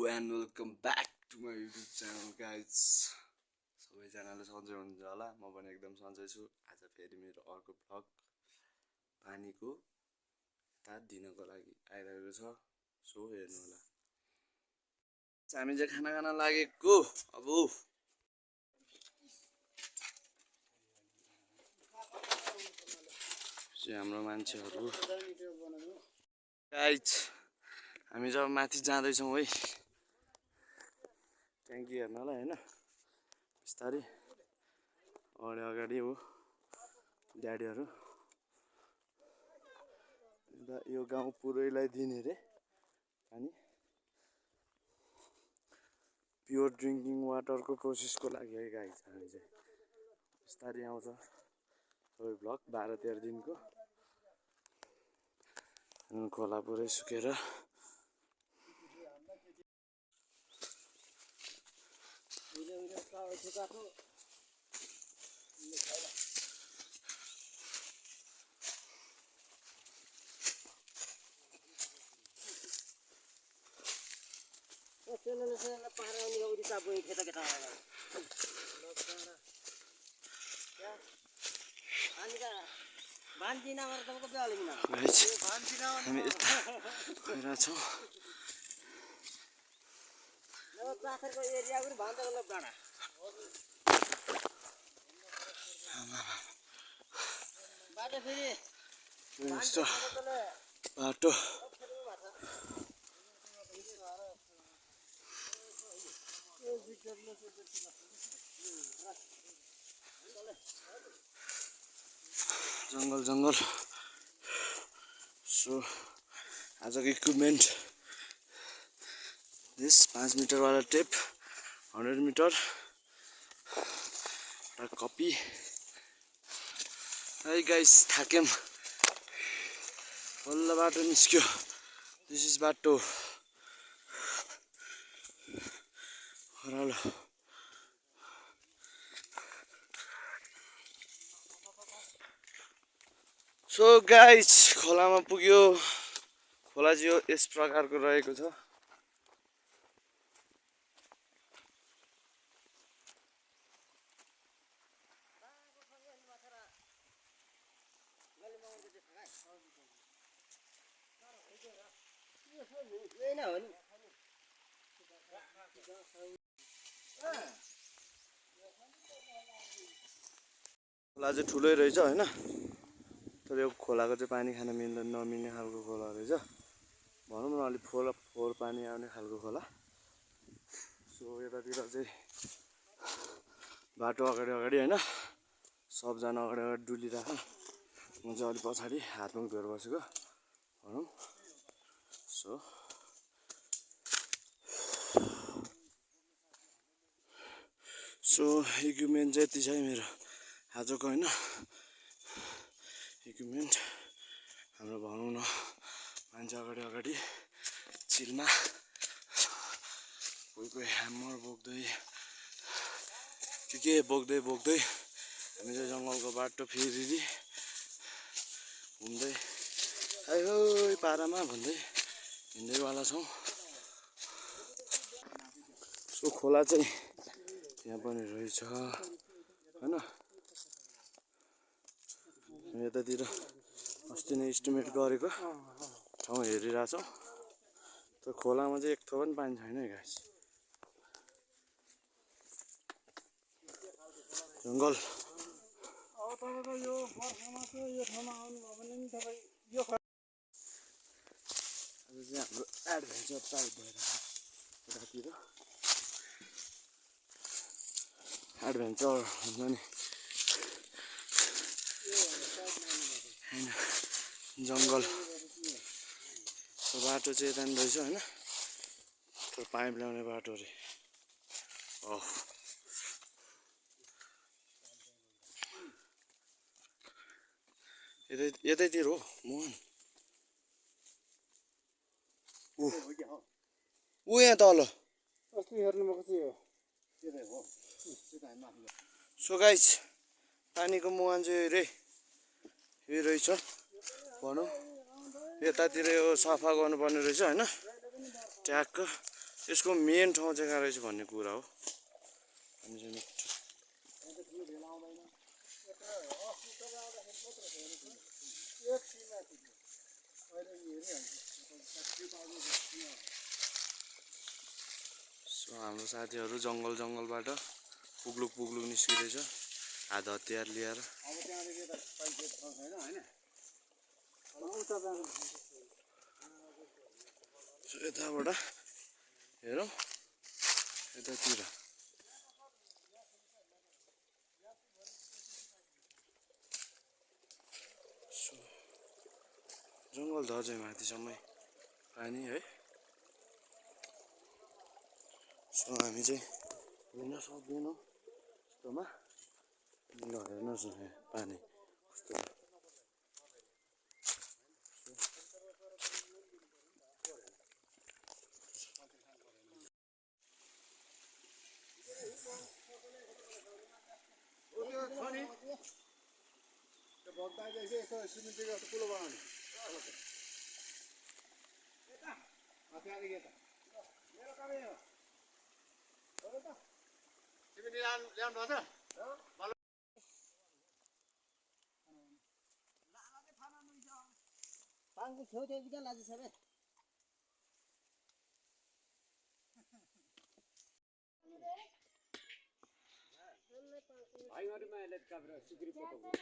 and welcome back to my YouTube channel guys. सबैजनाले सन्चै हुनुहुन्छ होला, म पनि एकदम सन्चै छु। आज फेरि मेरो अर्को भ्लग पानीको तात दिनको लागि आइरहेको छ। सो हेर्नु होला। हामी चाहिँ खाना खान लागेको अब हाम्रो मान्छेहरु गाइज हामी जब माथि जाँदै छौं है ट्याङ्की हेर्नलाई हैन बिस्तारै अगाडि हो ड्याडीहरु यो गाउँ पुरैलाई दिने रे अनि प्योर ड्रिंकिङ वाटरको प्रोसेसको लागि है गाइज हामी चाहिँ बिस्तारै आउँछ सबै भ्लग 12-13 दिनको खोला पुरै सुकेर हामी यता गइरहेछौँ। यस्तो बाटो जंगल जंगल सो आजको इक्विपमेन्ट दिस 5 मिटर वाला टेप 100 मिटर कपी है गाइस थाक्यम बल्ल बाटो निस्क्यो दिस इज बाटो ओह्रालो सो गाइस खोलामा पुग्यो खोला चाहिँ यस प्रकारको रहेको छ खोला चाहिँ ठुलै रहेछ हैन तर यो खोलाको चाहिँ पानी खान मिल्दैन नमिल्ने खालको खोला रहेछ भनौँ न अलि फोहोर पानी आउने खालको खोला सो यतातिर चाहिँ बाटो अगाडि हैन सबजना अगाडि डुलिरहेको म चाहिँ अलि पछाडि हातमा धोएर बसेको भनौँ सो इक्विपमेन्ट चाहिँ यति छ है मेरो आजको हैन इक्विपमेन्ट हाम्रो भनौँ न मान्छे अगाडि चिलमा कोही ह्यामर बोक्दै के बोक्दै हामी चाहिँ जङ्गलको बाटो फेरि घुम्दै आयो पारामा भन्दै हिँड्दैवाला छौँ सो खोला चाहिँ यहाँ पनि रहेछ हैन यतातिर अस्ति नै एस्टिमेट गरेको ठाउँ हेरिरहेछौँ तर खोलामा चाहिँ एक थोपा पनि पानी छैन है गाइस जङ्गल आज चाहिँ हाम्रो एडभेन्चर टाइप भएर यतातिर एडभेन्चर हुन्छ नि जङ्गल बाटो चाहिँ यता रहेछ हैन तर पाइप ल्याउने बाटो रे यतैतिर हो मोहन ऊ यहाँ तल सो गाइस पानीको मुहान चाहिँ रे यो रहेछ भनौँ यतातिर यो सफा गर्नुपर्ने रहेछ हैन ट्याक्क यसको मेन ठाउँ चाहिँ कहाँ रहेछ भन्ने कुरा हो। अनि चाहिँ मिठो सो हाम्रो साथीहरू जङ्गलबाट पुग्लुक निस्किँदैछ हात हतियार लिएर। सो यताबाट हेरौँ यतातिर सो जङ्गल झर्छ माथिसम्मै पानी है। सो हामी चाहिँ हिँड्न सक्दैनौँ यस्तोमा। ल हेर्नुहोस् न पानी कस्तो पाङको छेउछाउ बिदा लाजु छ रे भाइहरुमा यसले काब्रा सिक्री पकाउँछ